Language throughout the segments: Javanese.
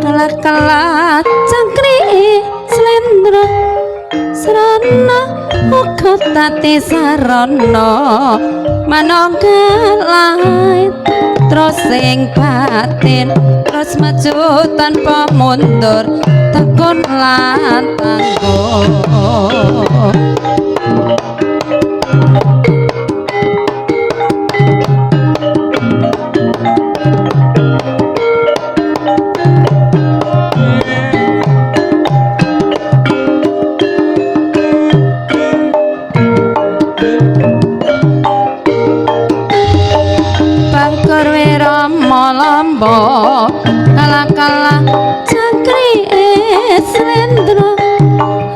Kala-kala cangkrik slendra srana uga tati sarana manangga lain terus sing batin terus maju tanpa mundur tekun lan tangguh. Bangkur wirama lamba kala-kala cangkrike slendra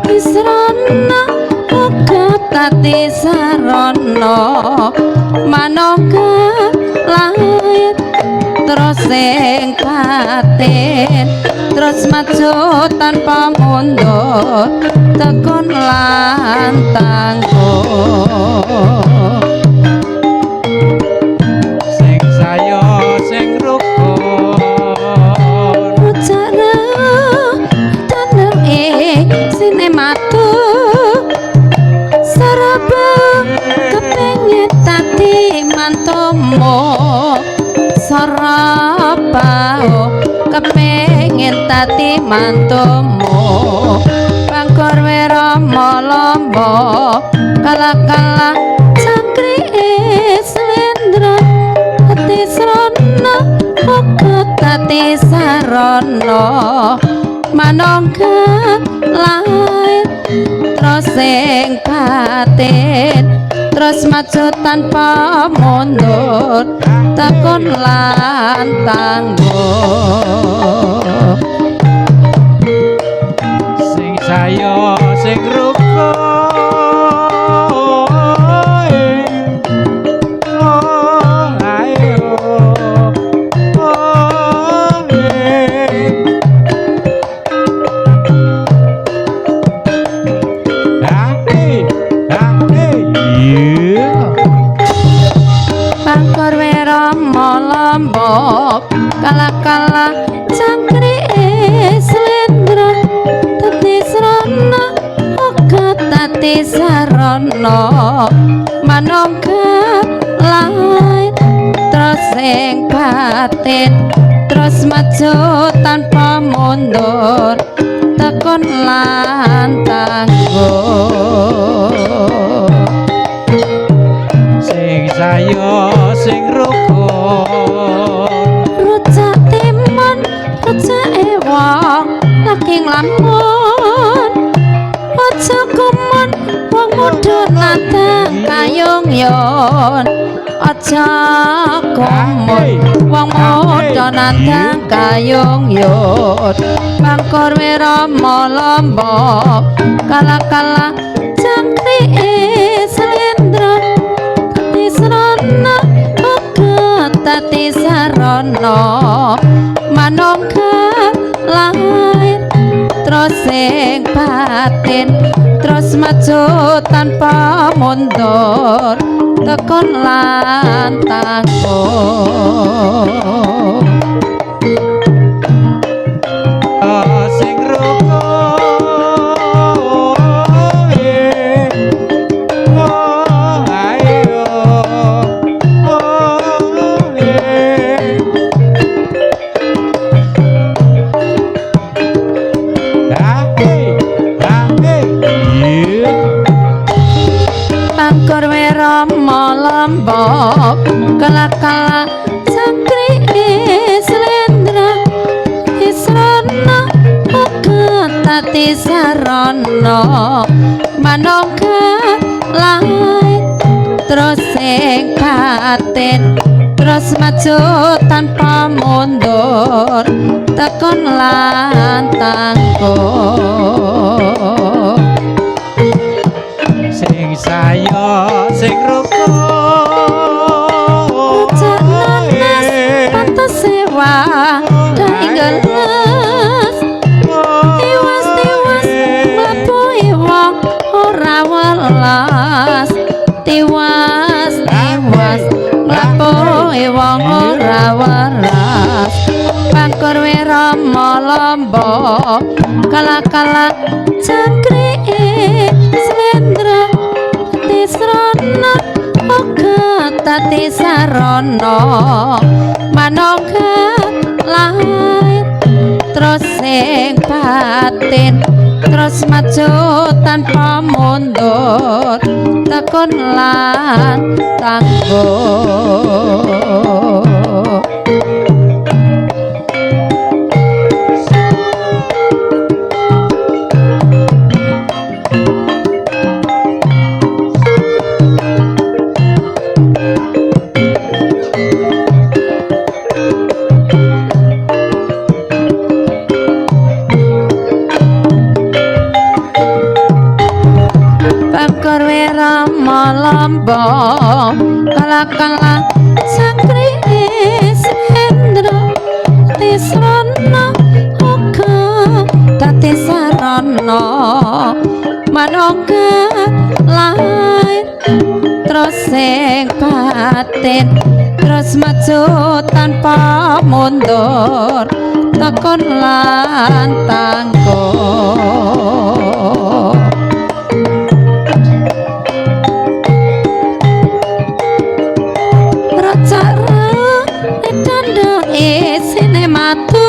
israna uga tati sarana manangga lain terus sing batin terus maju tanpa mundur tekun lan tangguh. Sing sayo sing rukun Ucara tanam sinematu saraba kepengen tati mantumu saraba kepengen tati mantumu bangkur wirama lamba kala-kala cangkrike slendra tati srana uga tati sarana manangga lain terus sing batin terus maju tanpa mundur tekun lan tangguh. Sing sayo sing rukun oh ayo oh eh. Ah, eh, ah, eh, iya. Bangkur wirama lamba kala-kala cangkrike slendra tati srana uga tati sarana manangga lain terus sing batin terus maju tanpa mundur tekun lan tangguh. Sing sayo sing rukun Rujak timun rujake wong lagi nglamun aja gumun wong muda nandang kayung yon aja gumun wong muda nandang kayung yon bangkur wirama lamba kala-kala cangkrike slendra tati srana uga tati sarana manangga lain terus sing batin terus maju tanpa mundur tekun lan tangguh. Sing rukun eh. Oh ayo oh eh. Ah, eh, ah, eh, iya. Bangkur wirama lamba kala-kala cangkrike slendra israna uga tati sarana manangga lain terus sing batin terus maju tanpa mundur tekun lan tangguh. Sing sayo sing rukun. Rujak nanas pantes sewa dainggeles. Tiwas-tiwas mlebu wong ora welas. Tiwas-tiwas mlebu wong ora welas. Pangkur wirama lombok kala-kala jangkrike slendra tisrana uga tati sarana manungga lahir terus sing batin terus maju tanpa mundur tekun lan tangguh. Pangkur wirama lombok kala-kala sangkri slendra tisrana uga dadi sarana manungga lahir terus sing batin terus maju tanpa mundur tekun lan tangguh. Racara tanda isine matu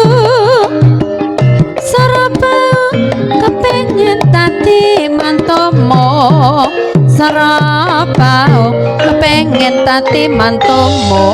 sarabau kepengin tati mantomo sarabau kepengin tati mantomo.